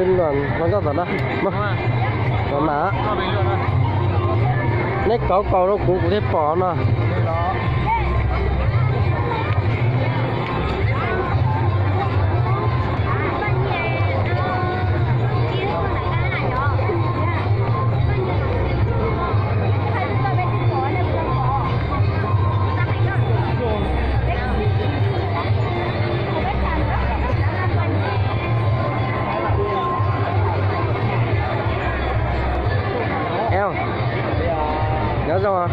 Luam hluas nkauj tom no, no na, neb kauv kaus rau kuv kuv thiaj pom no. Eo, nyob zoo.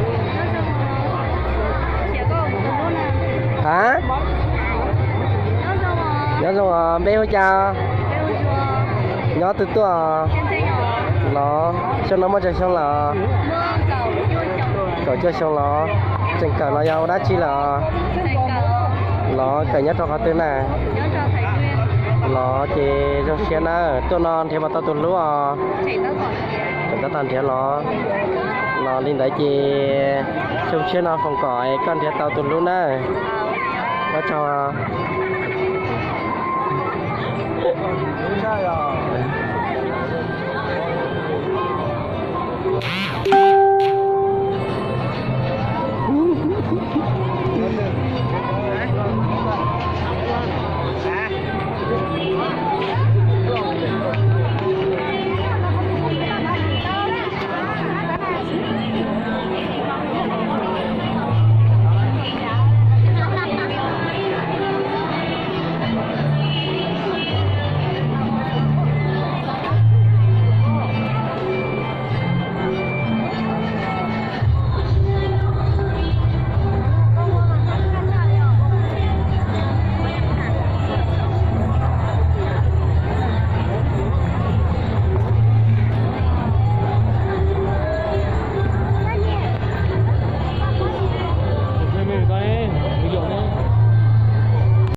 Hab, nyob zoo os, npe hu cas? Nyob twg tuaj? Los xyoo no muaj tsawg xyoo lawm? Kaum cuaj xyoo los? Tseem kawm los yog ua dab tsi lawm? Los kawm nyob rau qhov twg na? Los ces zoo siab na, tuaj no nrhiav puas tau tus hlub os? Tseem tab tom nrhiav los? Los li ntawd ces xyoo tshiab no foom kom koj nrhiav tau tus hlub na. Ua tsaug.